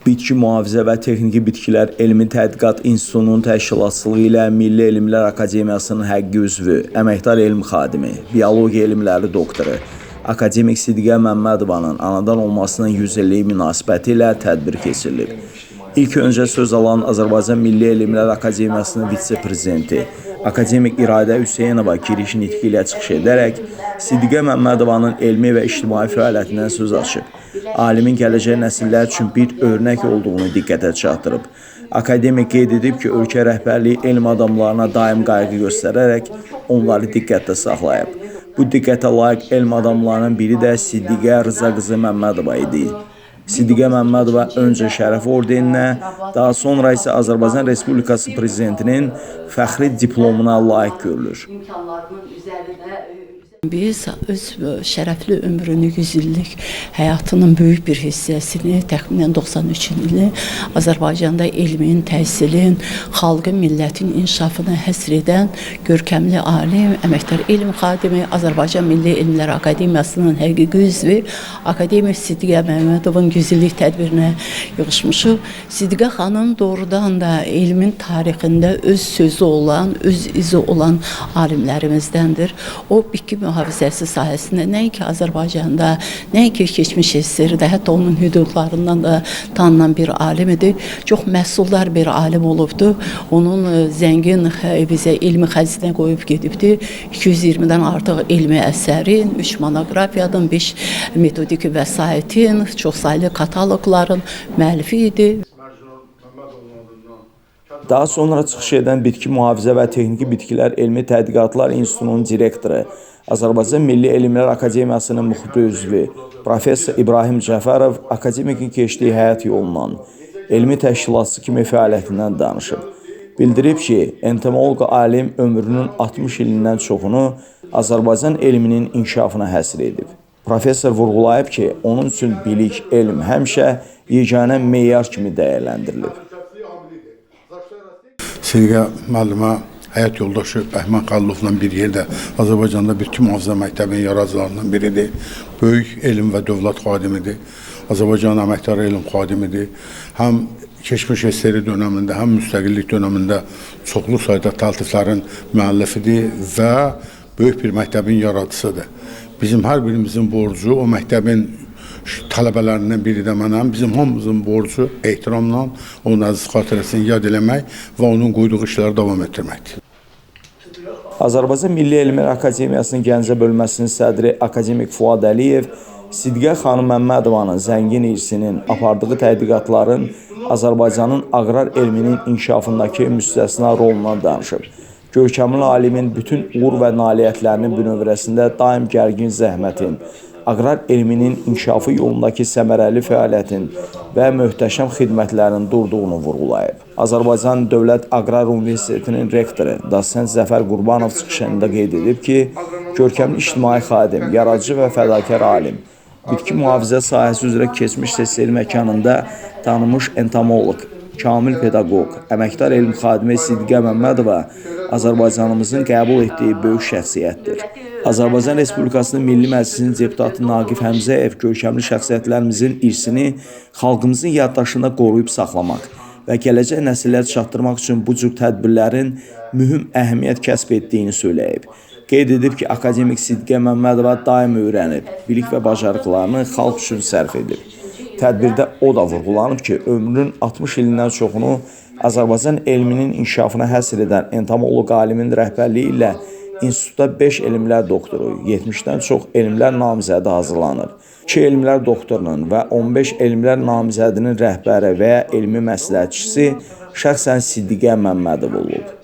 Bitki Mühafizə və Texniki Bitkilər Elmi Tədqiqat İnstitutunun təşkilatçılığı ilə Milli Elmlər Akademiyasının həqiqi üzvü, əməkdar elm xadimi, biologiya elmləri doktoru, akademik Sidqə Məmmədovanın anadan olmasının 100 illiyi münasibəti ilə tədbir keçirilib. İlk öncə söz alan Azərbaycan Milli Elmlər Akademiyasının vitse-prezidenti, akademik İradə Hüseynova giriş nitqi ilə çıxış edərək Sidqə Məmmədovanın elmi və ictimai fəaliyyətindən söz açıb. Alimin gələcək nəsillər üçün bir örnək olduğunu diqqətə çatdırıb. Akademik qeyd edib ki, ölkə rəhbərliyi elm adamlarına daim qayğı göstərərək onları diqqətdə saxlayıb. Bu diqqətə layiq elm adamlarının biri də Sidqə Rza qızı Məmmədova idi. Sidqə Məmmədova öncə Şərəf ordeninə, daha sonra isə Azərbaycan Respublikası Prezidentinin fəxri diplomuna layiq görülür. Biz öz şərəfli ömrünü, 100 illik həyatının böyük bir hissəsini, təxminən 93 ilini Azərbaycanda elmin, təhsilin, xalqın, millətin inkişafına həsr edən görkəmli alim, əməkdar elm xadimi, Azərbaycan Milli Elmlər Akademiyasının həqiqi üzvü, akademik Sidqə Məmmədovun 100 illik tədbirinə yığışmışıq. Sidqə xanım doğrudan da elmin tarixində öz sözü olan, öz izi olan alimlərimizdəndir. O, bitki mühafizəsi sahəsində nəinki Azərbaycanda, nəinki keçmiş SSR-də, hətta onun hüdudlarından da tanınan bir alim idi. Çox məhsuldar bir alim olubdu. Onun zəngin bizə elmi xəzinə qoyub gedibdi. 220-dən artıq elmi əsərin, 3 monoqrafiyanın, 5 metodiki vəsaitin, çoxsaylı kataloqların müəllifi idi. Daha sonra çıxış edən Bitki Mühafizə və Texniki Bitkilər Elmi Tədqiqatlar İnstitutunun direktoru, Azərbaycan Milli Elmlər Akademiyasının müxbir üzvü, professor İbrahim Cəfərov akademikin keçdiyi həyat yolundan, elmi təşkilatçı kimi fəaliyyətindən danışıb. Bildirib ki, entomoloq alim ömrünün 60 ilindən çoxunu Azərbaycan elminin inkişafına həsr edib. Professor vurğulayıb ki, onun üçün bilik, elm həmişə yeganə meyar kimi dəyərləndirilib. Sidqə müəllimə həyat yoldaşı Bəhmən Xəlilovla bir yerdə Azərbaycanda Bitki Mühafizə Məktəbinin yaradıcılarından biridir. Böyük elm və dövlət xadimidir. Azərbaycanın əməkdar elm xadimidir. Həm keçmiş SSR dönəmində, həm müstəqillik dönəmində çoxlu sayda təltiflərin müəllifidir və böyük bir məktəbin yaradıcısıdır. Bizim hər birimizin borcu o məktəbin tələbələrindən biri də mənəm. Bizim hamımızın borcu ehtiramla onun əziz xatirəsini yad eləmək və onun qoyduğu işləri davam etdirməkdir. Azərbaycan Milli Elmlər Akademiyasının Gəncə bölməsinin sədri akademik Fuad Əliyev Sidqə xanım Məmmədovanın zəngin irsinin, apardığı tədqiqatların Azərbaycanın aqrar elminin inkişafındakı müstəsna rolundan danışıb. Görkəmli alimin bütün uğur və nailiyyətlərinin bünövrəsində daim gərgin zəhmətin, aqrar elminin inkişafı yolundakı səmərəli fəaliyyətin və möhtəşəm xidmətlərin durduğunu vurğulayıb. Azərbaycan Dövlət Aqrar Universitetinin rektoru dosent Zəfər Qurbanov çıxışında qeyd edib ki, görkəmli ictimai xadim, yaradıcı və fədakar alim, bitki mühafizə sahəsi üzrə keçmiş SSR məkanında tanınmış entomoloq, kamil pedaqoq, əməkdar elm xadimi Sidqə Məmmədova Azərbaycanımızın qəbul etdiyi böyük şəxsiyyətdir. Azərbaycan Respublikasının Milli Məclisinin deputatı Naqif Həmzəyev görkəmli şəxsiyyətlərimizin irsini xalqımızın yaddaşında qoruyub saxlamaq və gələcək nəsillərə çatdırmaq üçün bu cür tədbirlərin mühüm əhəmiyyət kəsb etdiyini söyləyib. Qeyd edib ki, akademik Sidqə Məmmədova daim öyrənib, bilik və bacarıqlarını xalq üçün sərf edib. Tədbirdə o da vurğulanıb ki, ömrünün 60 ilindən çoxunu Azərbaycan elminin inkişafına həsr edən entomoloq alimin rəhbərliyi ilə institutda 5 elmlər doktoru, 70-dən çox elmlər namizədi hazırlanıb. 2 elmlər doktorunun və 15 elmlər namizədinin rəhbəri və ya elmi məsləhətçisi şəxsən Sidqə Məmmədov olub.